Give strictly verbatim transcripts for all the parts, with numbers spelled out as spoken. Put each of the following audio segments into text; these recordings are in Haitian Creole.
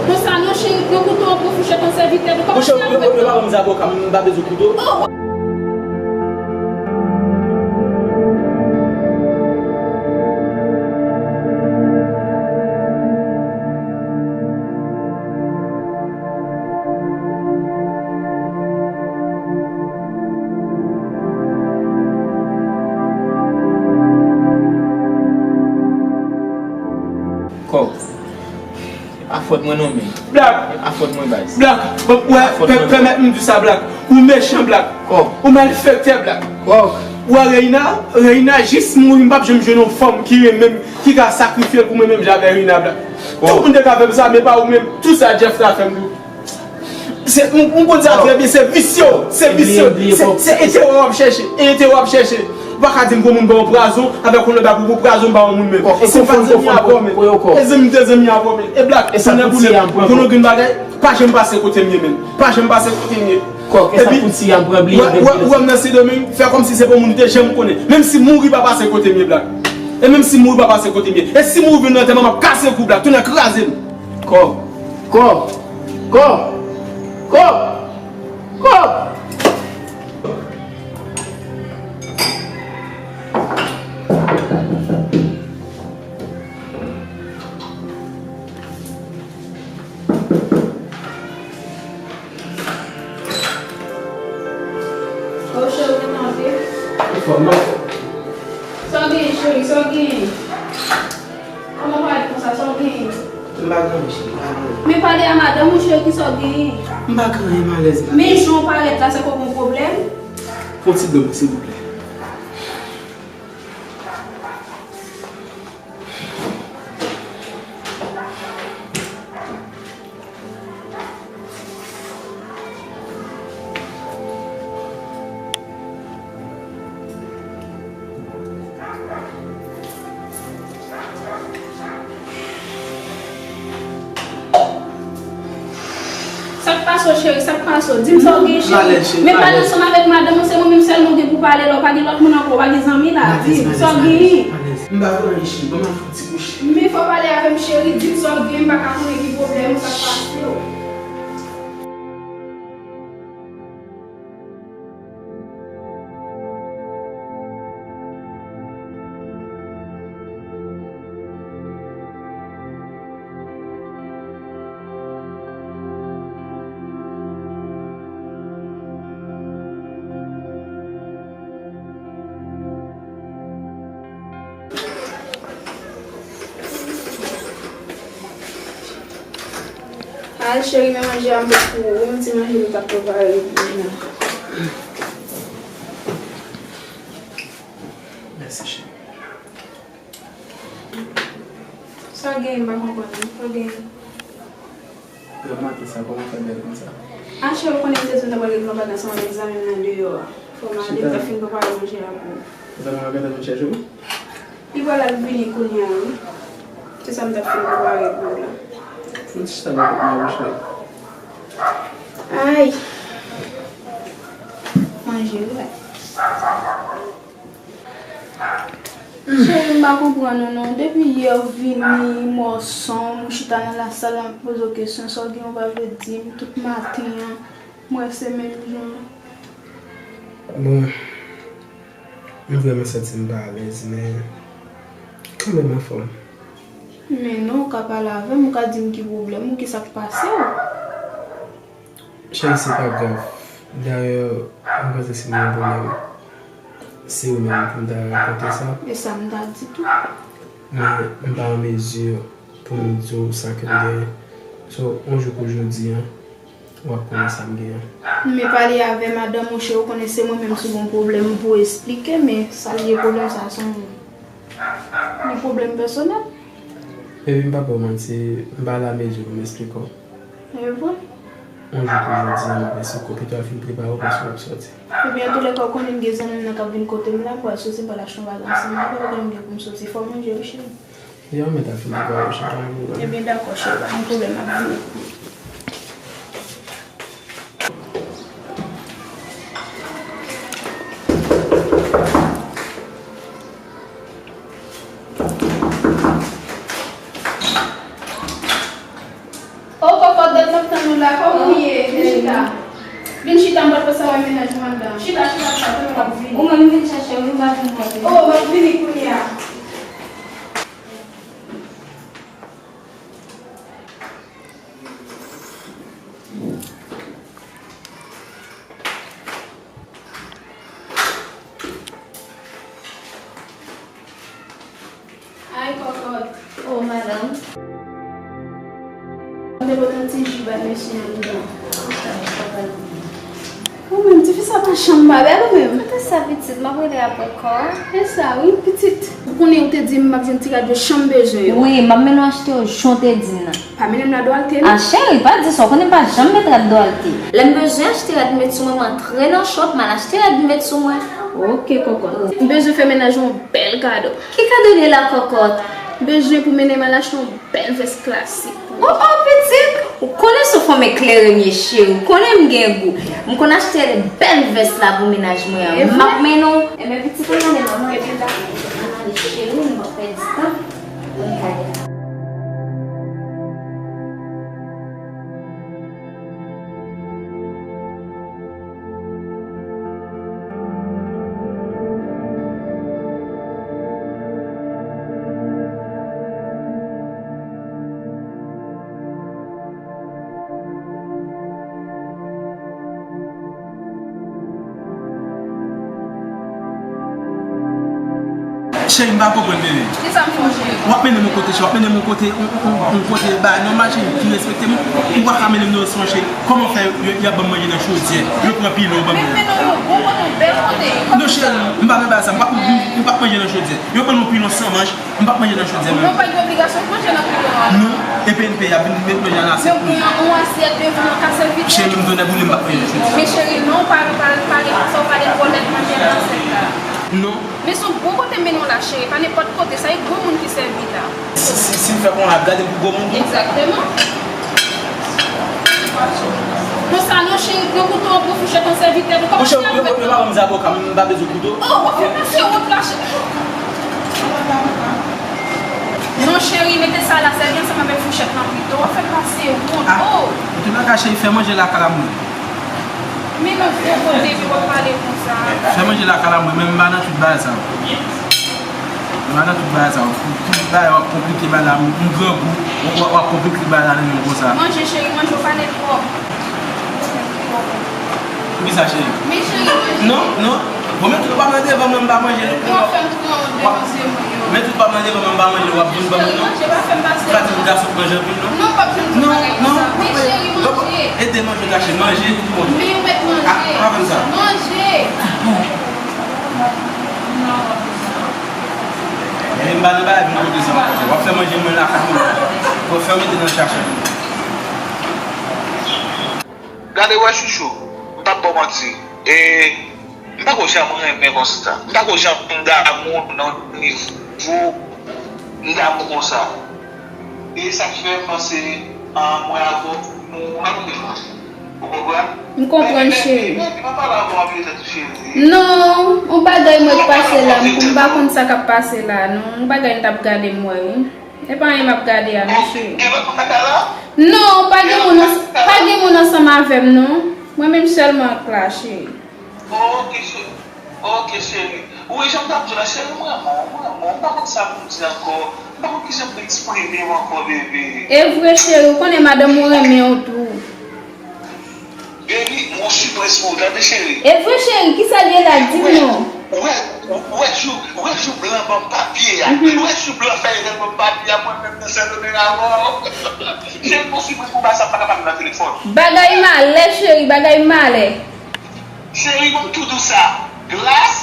Konsa non, cheri, pran kouto an, pran fouchèt an, sèvitè nou. Monchè, yo, yo, yo pa ban m zaboka, m pa bezwen kouto. Oh! Kòk. Se pa fòt mwen non, men. Black. Se pa fòt mwen, baz. Black. Bon, wè, pèmèt m di sa, Black. Ou mechan, Black. Kòk. Ou malfektè, Black. Kòk. Ou wè Reina, Reina jis mouri, m p ap janm jwenn yon fanm ki renmen m, ki ka sakrifye l pou mwen menm jan avè Reina, Black. Tout moun te ka fè m sa, men pa ou menm. Tout sa Jeff ta fè m tou. Se, m, m konn sa trè byen, se visye, se visye, se, se enterè w ap chèche, e enterè w ap chèche. Ou pa ka di m pou moun ba w pwazon, avèk yon lòt ap pou pwazon ba yon moun menm. E se pa zanmi avè w menm. E zanmi te zanmi avè w menm. E Black, e sa kounye a pou boule, pou nou gen bagay, pa janm pase kote m ye menm. Pa janm pase kote m ye. Epi, ou wè m nan Sendomeng, fè kòmsi se pa moun ou te janm konnen. Menm si mouri pa pase kote m ye, Black. E menm si mouri pa pase kote m ye. E si mouri vin nan antèman, m ap kase kou, Black. Tonnè kraze m. Kò. Kò. Kò. Kò. Kò. Oh, cheri, w gen manje? Fò m manje. Sa w genyen, cheri? Sa w genyen? Kòman w parèt konsa? Sa w genyen? M pa gen anyen, cheri, m pa gen anyen. Men pale a madanm ou, cheri, ki sa w genyen? M pa gen anyen, m alèz, m alèz. Men jan w parèt la, se kòm yon pwoblèm? Fè yon ti dlo, silvouplè. Sa k pase w, cheri? Sa k pase w? Di m sa w gen, cheri. M alèz, cheri, m alèz. Men pale ansanm avèk madanm ou, se mwen menm sèlman w gen pou pale la, w pa gen lòt moun ankò, w pa gen zanmi la. Di m sa w gen. M alèz, m alèz, m alèz. M pa konnen, cheri, ban m al fè yon ti kouche. Men fò w pale avè m, cheri, di m sa w gen, m pa ka konnen ki pwoblèm ou, sa k pase w. Al, cheri, men manje a m pou ou. Yon ti manje nou t ap prepare pou ou la. Mèsi, cheri. Sa w genyen, m pa konprann. Sa w genyen? Granm maten sa, kòman w fè bèl konsa? A, cheri, ou konnen m te di w m ta pral regle yon bagay ansanm avèk zanmi m nan deyò a. Fò m ale, m ta fin prepare manje a pou ou. Zanmi w ap gentan vin chèche w? Li pral al vini kounye a, wi. Se sa m t ap fin prepare pou ou la. Fè yon ti chita bò kote m la, wi, cheri. Ay! Manje, wi. Cheri, m pa konprann ou non. Depi yè ou vini, m wè w sonm, ou chita nan lasal, m ap poze w kesyon, sa w gen ou pa vle di m, tout maten an, m wè se menm jan. Bon, m vrèman santi m pa alèz, men kanmenm anfòm. Men non, ou ka pale avè m, ou ka di m ki pwoblèm ou, ki sa k pase w. Cheri, se pa grav. Dayè, m panse si m gen yon pwoblèm, se ou menm pou m ta rakonte sa. E sa m ta di tou. Men, m pa an mezi pou m di w sa ke m genyen. So, yon jou kou jodi a, w ap konnen sa m genyen. Men pale avè madanm ou, cheri, ou konnen se mwen menm si w gen yon pwoblèm pou w esplike, men sa l ye pwoblèm sa, se yon, yon pwoblèm pèsonèl. Baby, m pa ba w manti, m pa la mezi pou m esplike w. E vre? Yon jou kou jodi a, m ap esplike w, pito w al fin prepare w, paske w ap sòti. Ebyen, antoulèka, ou konnen m gen zanmi m nan k ap vin kote m la, m pral soti, m pral achte yon bagay ansanm avè w, konnen m gen pou m soti, fò w manje wi, cheri. Ya, mèt al fin prepare w, cheri, pa gen pwoblèm. Ebyen, dakò, cheri, pa gen pwoblèm, m ap vini. Oh, m ap vini kounye a. Ay, kòkòt. Oh, madanm. Mwen te pote yon ti ji bay mesye an dedan. Ou menm, tifi sa pa janm pa bèl ou menm. Kote sa pitit, m ap rele apre kò. E sa, wi, pitit. Ou konnen ou te di m m ap jwenn ti rad yo jan m bezwen yo. Wi, m ap mennen w achte yo jan w te di m nan. Pa mennen m la dwalte, non. A, cheri, pa di sa. Ou konnen m pa janm met rad dwalte. Lè m bezwen achte rad m met sou mwen, m antre nan shop, m al achte rad m met sou mwen. Ok, kòkòt. M bezwen fè mennaj mwen yon bèl kado. Ki kado li ye la, kòkòt? M bezwen pou mennen m al achte yon bèl vès klasik pou mwen. Oh, oh, pitit! Ou konnen se yon fanm eklere m ye, cheri. Ou konnen m gen gou. M konn achte bèl vès la pou mennaj mwen an. E vre? M ap mennen w. Enben, pitit, ann ale, manman. Ann ale, cheri, nou p ap pèdi tan. Ann ale. Cheri, m pa konprann, bebe. Kisa m fè w, cheri? W ap mennen m yon kote, cheri, w ap mennen m yon kote, yon, yon, yon, yon kote, bay nòmal, cheri, ki respekte m. Ou pa ka mennen m nan yon restoran, cheri. Kòman fè yo, y ap ban m manje nan chodyè? Yo pran pilon, yo ban m. Men, men non, yon bon kote, yon bèl kote. Non, cheri, m pa vle bay sa. M p ap, m p ap manje nan chodyè. Yo ban m yon pilon san manch. M p ap manje nan chodyè menm. Non, pa gen obligasyon pou manje nan pilon an. Non, e P N P a vin met manje nan asyèt pou li. Men yon, yon asyèt devan an ka sèvi tou. Cheri, m tounen pou li, m p ap manje nan chodyè. Men cheri, non, pa, pa, pa gen sa, w pa gen dwa manje nan asyèt la. Non. Men se yon bon kote m mennen w la, cheri, pa nenpòt kote, sa e granmoun ki sèvi la. Si, si, si m fè konsa, y ap gade m pou granmoun tou? Egzakteman. Konsa non, cheri, pran kouto an, pran fouchèt an, sèvitè nou, kòman cheri, yo, yo, yo pa ban m zaboka, m pa bezwen kouto. Oh, w ap fè pase wont la, cheri. Non, cheri, mete sa la, sèvi ansanm avèk fouchèt lan pito. W ap fè pase wont. Ah, oh. Antouka, cheri, fè manje lakay la pou mwen. Men non, gwo kote, epi w ap pale konsa. Fè manje lakay la, mwen, men m pa nan tout bagay sa yo. M pa nan tout bagay sa yo. Tout bagay w ap konplike bagay la, m, m grangou, w, w, w ap konplike bagay la nan men m konsa. Manje, cheri, manje, w pa nèt twòp. Poukisa, cheri? Men, cheri, manje. Non, non. Bon, men tout pa manje devan mwen, m pa manje, non. Ou ap fè m pran wont devan zye moun yo. Men tout pa manje, mwen m pa manje, w ap vin ban mwen, non. Cheri, manje, pa fè m pase. Ou pa di m gason k manje anpil, non. Non, w ap fè m tout bagay konsa. Men cheri, manje. Ede manje, gason, manje, tout bon. Men ou mèt manje. Ah, pa fè m sa. Manje. Men m pa nan bagay vin kote sa ankò. W ap fè manje mwen lakay mwen. W ap fè mete nan chache. Gade wè chouchou, m p ap ba w manti. E, m pako janm renmen konsa. M pako janm damou nan nivo m damou konsa. E sa k fè m panse, an, mwen avè w, nou pa konn. Ou konprann? M konprann, cheri. Epi, epi, pa pale avè w anpil tèt ou, cheri. Non, yon bagay mwen k pase la, m, m pa konn sa k ap pase la, non. Yon bagay m t ap gade m wè, wi. E pa anyen m ap gade a, non, cheri. Gen lòt moun lakay la? Non, pa gen moun ans-, pa gen moun ansanm avè m, non. Mwen menm sèlman ak la, cheri. Ok, cheri. Ok, cheri. Ou wè jan m t ap di w la, cheri, m renmen w, m renmen w. M pa konn sa pou m di ankò. M pa konn kijan pou m eksprime m ankò, bebe. E vre, cheri, ou konnen madanm ou renmen w tou. Baby, m gon sipriz pou ou, tande, cheri. E vre, cheri, kisa l ye la? Di m non. Ou wè, ou wè jou, ou wè jou blan ban m papye a. Mhm. Ou wè jou blan fè Evel ban m papye a, mwen menm nan Sendomeng avè w. Cheri, m gon sipriz pou ou, ba sa m pa ka pale nan telefòn. Bagay malè, cheri, bagay malè. Cheri, ban m tou dous sa. Glas,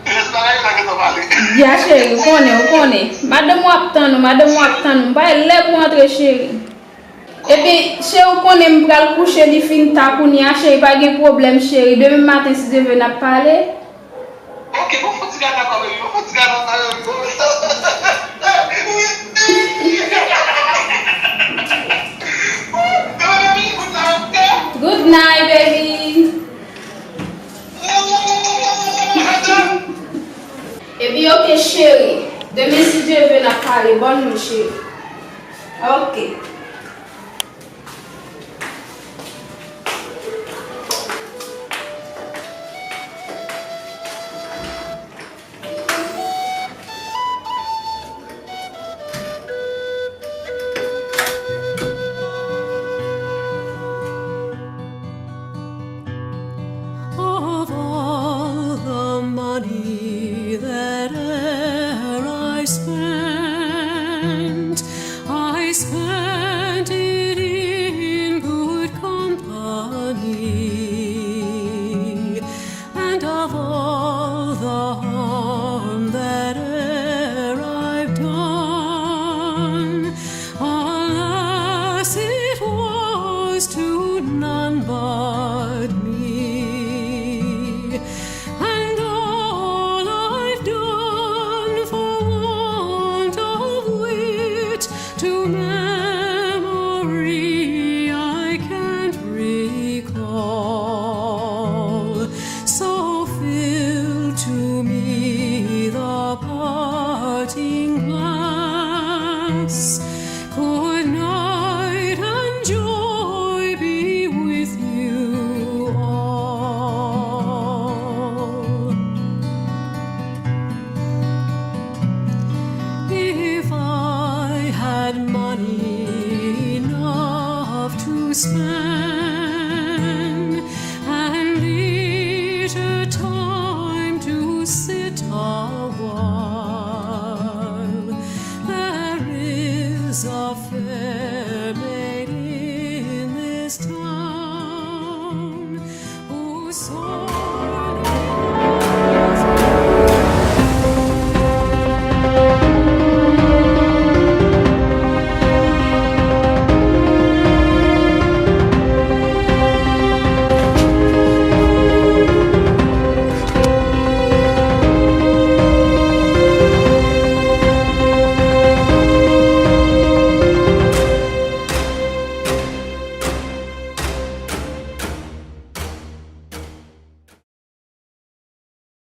rès bagay yo nan gentan pale. Ya, cheri, ou konnen, ou konnen. Madanm w ap tann ou, madanm w ap tann ou. M pa wè lè pou antre, cheri. Epi, cheri, ou konnen m pral kouche, li fin ta kounye a, cheri, pa gen pwoblèm, cheri. Demen maten, si Dye vle, n ap pale. Ok, bon, fò ti gade ankò, baby, bon, fò ti gade ankò, baby. Good night, baby. Epi, ok, cheri. Demen, si Dye vle, n ap pale. Bòn nwit, cheri. Ok.